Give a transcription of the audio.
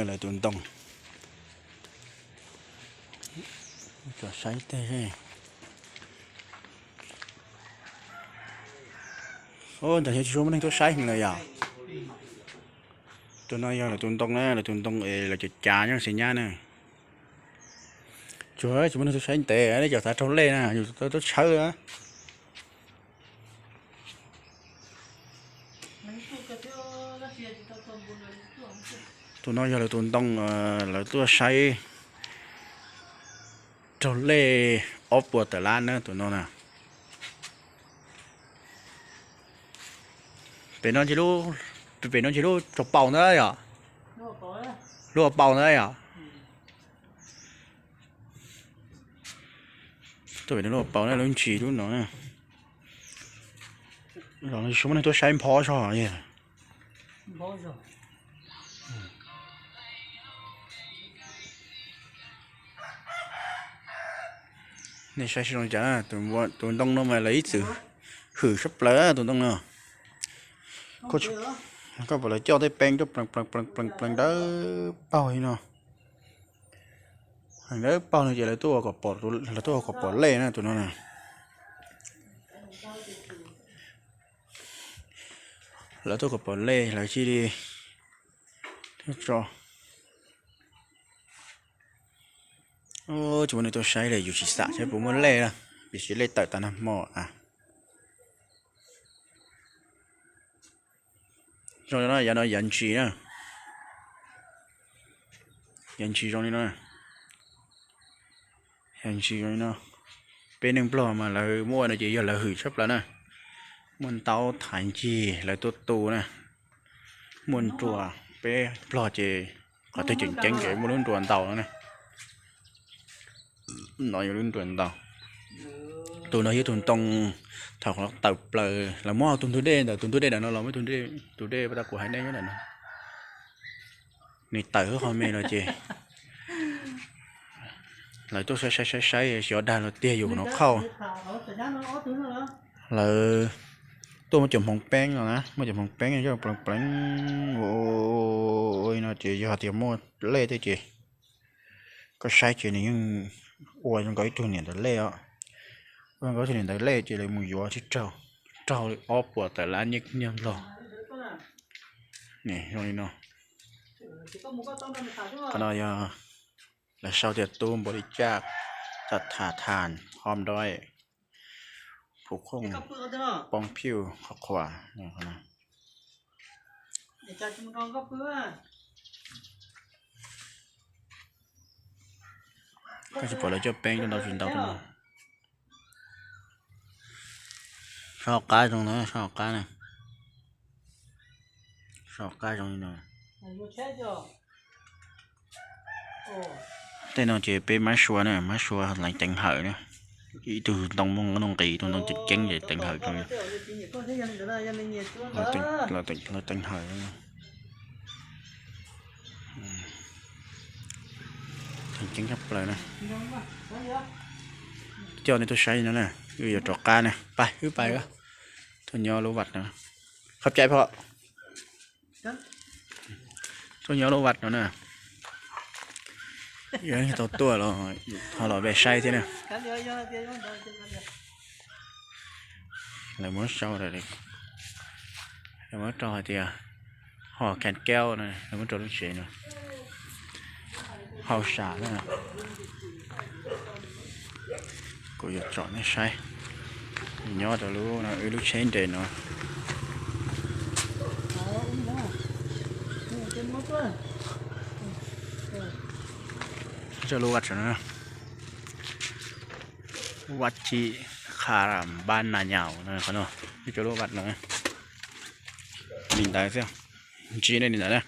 Lawv tus ntoo. Tso saib tej. Ntawm no tsis muaj neeg tuaj saib lawm yom. Tus no yog lawv tus ntoo na, lawv tus ntoo es lawv cav cav nyob xis nyab na. Tsuas tsis muaj neeg tuaj saib ntev, nej cov xav raug lej na yus tuaj tshawb. Tus no yog lawv tus ntoo, lawv tuaj saib raug lej ob puas tawm lab na tus no na. Pem no, pem no ntshe lub tsaus paus ntawd yom. Lub hauv paus ntawd yom. Tuaj pem no lub hauv paus na, lub ntsis lub no na. Los tsis muaj neeg tuaj saib nphob zog. Nej saib seb zoo li cas na, tus ntoo no mas lawv ib txwm hwm sab plaws tus ntoo no. Koj pom lawv coj tej peeb tuaj plees plees plees plees plees dawb paug li no. Heev dawb paug no ces lawv tuaj ua kom pom, lawv tuaj ua kom pom lej na tus no na. Lawv tuaj kom pom lej lawv cia li tso. Tsis muaj neeg tuaj saib li, yus tsis xam saib puas muaj lej na, tiam sis lej tawm tas nag hmo a. Zoo li no, yav no yav ntsis na. Yav ntsis zoo li no. Yav ntsis zoo li no. Peb neeg Nplog mas lawv muaj no ces yog lawv hwm tshaj plaws na. Muaj ntaub thaiv ncig lawv tuaj tu na. Muaj nruas, peb Nplog ces qhov twg tseem ceeb ces muaj lub nruas ntaus no na. No yog lub nruas ntaus. Tus no yog tus ntoo thaum qhov tawm plaws lawv muab hauv tus ntug dej ntawm tus ntug dej ntawm no los muab tus dej, tus dej pas tas kuv hais nej nyob ntawm no. Nws tawm hauv qhov me no ces lawv tuaj saib saib saib saib xyov dag los tiag yus no qhauj. Lawv tuaj muab cov hmoov peeb no na, muab cov hmoov peeb coj pleev pleev ua li no ces yog tias muaj lej tej ces koj saib ces nws yeej ua zoo nkaus ib tug niam ntawv lej os. Ua zoo nkaus ib tug niam ntawv lej ces lawv mus yuav tsis raug, raug li ob puas tawm lab nyiaj nyiaj nplog. Zoo li no. Qhov no yog lawv sau tias tu npaum li cas, tham tham tham hom doi, phuv khooj, poob phiuj, qhov qhuas. Koj tsis pom lawv coj peeb coj ntau tsis ntau. Sab hauv qab zoo na, sab hauv qab na. Sab hauv qab zoo li no. Tej no ces peb mab sua na, mab sua leev teev hawm na. Ib tug ntoo muaj ntoo nqis, ib tug ntoo ceev ceev ces teev hawm rau. Lawv teev hawm. Teev ceev tshaj plaws na. Coj nej tuaj saib no na, wb yuav rov qab na, pais wb pais. Tuaj nyob lub vaj no, qhov cai phom. Tuaj nyob lub vaj no na. Yog tau tuaj los ho los ve saib thiab na. Lawv muab sau, lawv muab rau hais tias ho khan kaub na, lawv muab rau lub tsev no. Hauj sam na. Kuv yuav tsom nej saib. Nyob rau lub no, wb lub tsheb nres no. Coj lub vaj no, vaj chim qha npab na nyaum no, coj lub vaj no. Li ntawd xwb, ntsib nej li ntawd na.